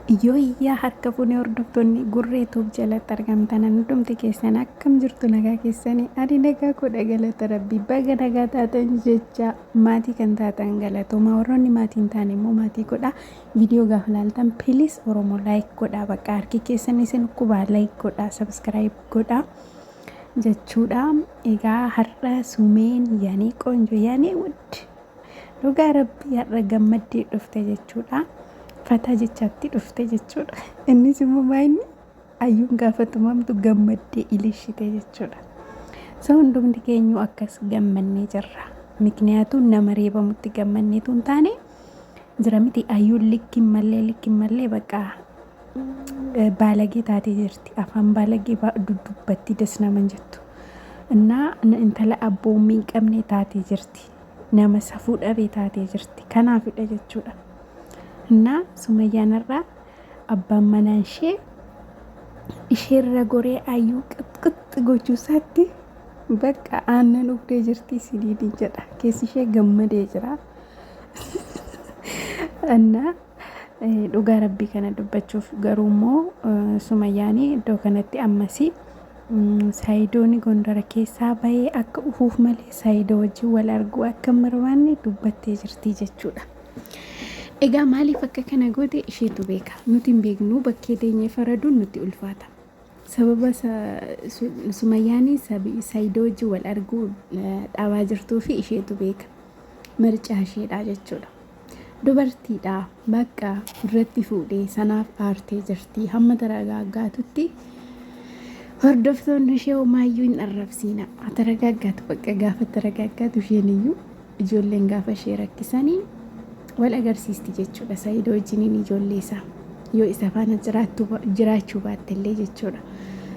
Yooyyaa harka fuunee hordoftoonni gurree tuub jalatti argamtan hundumti keessan akkam jirtu nagaa keessanii ani nagaa godha galata rabbii baga nagaa taatan jecha maatii kan taatan galatooma warroonni maatii hin taane immoo maatii godha viidiyoo gaafa laaltan pilis oromoo laayik godha bakka harki keessan isin qubaa laayik godha sabskiraayib godha jechuudha egaa har'a sumeen yaanii qoonjo yaanii wudd Dhugaa rabbii har'a gammaddee dhufte jechuudha. Fataa jechaatti dhufte jechuudha. Innis immoo maayinni ayyuun gaafa tumamtu gammaddee ilishite jechuudha. So hundumti keenyu akkas gammannee jirra. Mikniyaatu nama reebamutti gammanneetu hin taane jira miti ayyuun likkin mallee likkin mallee bakka baalagee taatee jirti. Afaan baalagee dubbatti das naman jettu. Innaa intala abboommii hin qabne taatee jirti. Nama safuu dhabe taatee jirti. Kanaafidha jechuudha. Innaa Sumayyaan har'a abbaan manaa ishee isheerra goree ayyuu qixqixxi gochuu isaatti bakka aannan dhugdee jirti isiniin jedha. Keessi ishee gammadee jira. Innaa dhugaa rabbii kana dubbachuuf garuu immoo Sumayyaanii iddoo kanatti ammasii Saayidooni Gondara keessaa bahee akka dhufuuf malee Saayidoo wajjin wal arguu akka hin barbaanne dubbattee jirti jechuudha. Egaa maaliif akka kana goote isheetu beeka. Nuti hin beeknu bakkee teenyee faraduun nutti ulfaata. Sababa Sumayyaanii Saayidoo wajjin wal arguu dhabaa jirtuu fi isheetu beeka. Mircaa isheedha jechuudha. Dubartiidha bakka irratti fuudhee sanaaf aartee jirti. Hamma taragaaggaatutti hordoftoonni ishee homaayyuu hin arrabsiina. Taragaaggaatu bakka gaafa taragaaggaatu isheen iyyuu ijoolleen gaafa ishee rakkisanii wal agarsiisti jechuudha. Saayidoo wajjiniin ijoollee isaa yoo isa faana jiraachuu baattellee jechuudha.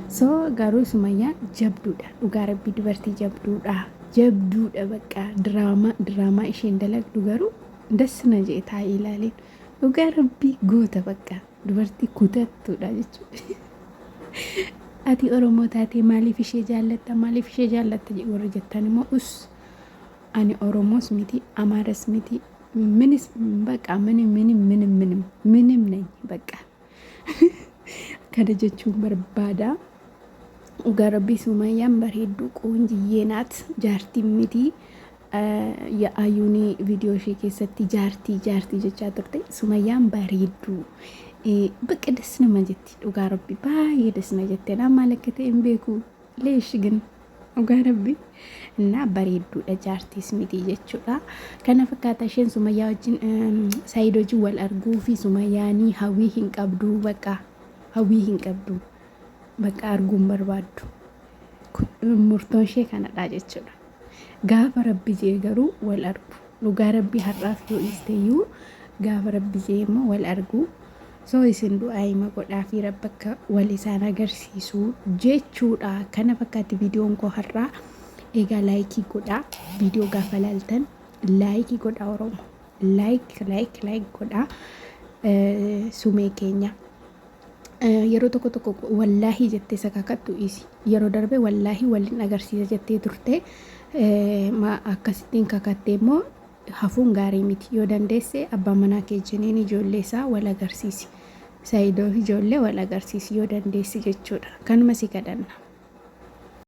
So garuu Sumayyaan jabduudha. Dhugaa rabbii dubartii jabduudha. Jabduudha bakka diraamaa diraamaa isheen dalagdu garuu das na jee taa'ee ilaaleen dhugaa rabbii goota bakka dubartii kutattuudha jechuudha. Ati Oromoo taatee maaliif ishee jaallatta maaliif ishee jaallatta warri jettan immoo us ani Oromoos miti Amaaras miti minis bakka minim minim minim minim minim nany bakka kana jechuun barbaada. Dhugaa rabbii Sumayyaan bareedduu qoonjiyyee naat jaartiin miti. Ayyuuni viidiyoo ishee keessatti jaartii jaartii jechaa turte. Sumayyaan bareedduu. Bakka das nama jetti dhugaa rabbii baay'ee das na jette. Naa maal akka ta'e hin beeku. Leesh gin dhugaa rabbii. Innaa bareedduudha jaartiis miti jechuudha. Kana fakkaata isheen Sumayyaa wajjin Saayid wajjin wal arguu fi Sumayyaanii hawwii hin qabdu bakka hawwii hin qabdu. Bakka arguu hin barbaaddu. Murtoon ishee kanadha jechuudha. Gaafa rabbi jee garuu wal argu. Dhugaa rabbi har'aaf yoo dhiiste iyyuu gaafa rabbi jee immoo wal argu. So isin du'aayima godhaa fi rabbi akka wal isaan agarsiisu jechuudha. Kana fakkaatti viidiyoon koo har'aa. Egaa laayikii godhaa. Viidiyoo gaafa laaltan laayikii godhaa Oromoo. Laayik laayik laayik godhaa. Sumee keenya. Yeroo tokko tokko wallaahii jettee isa kakattu dhiisi. Yeroo darbe wallaahii waliin agarsiisa jettee turte akkasittiin kakattee immoo hafuun gaarii miti. Yoo dandeesse abbaa manaa kee wajjiniin ijoollee isaa wal agarsiisi. Saayidoo fi ijoollee wal agarsiisi yoo dandeesse jechuudha. Kanuma si kadhanna.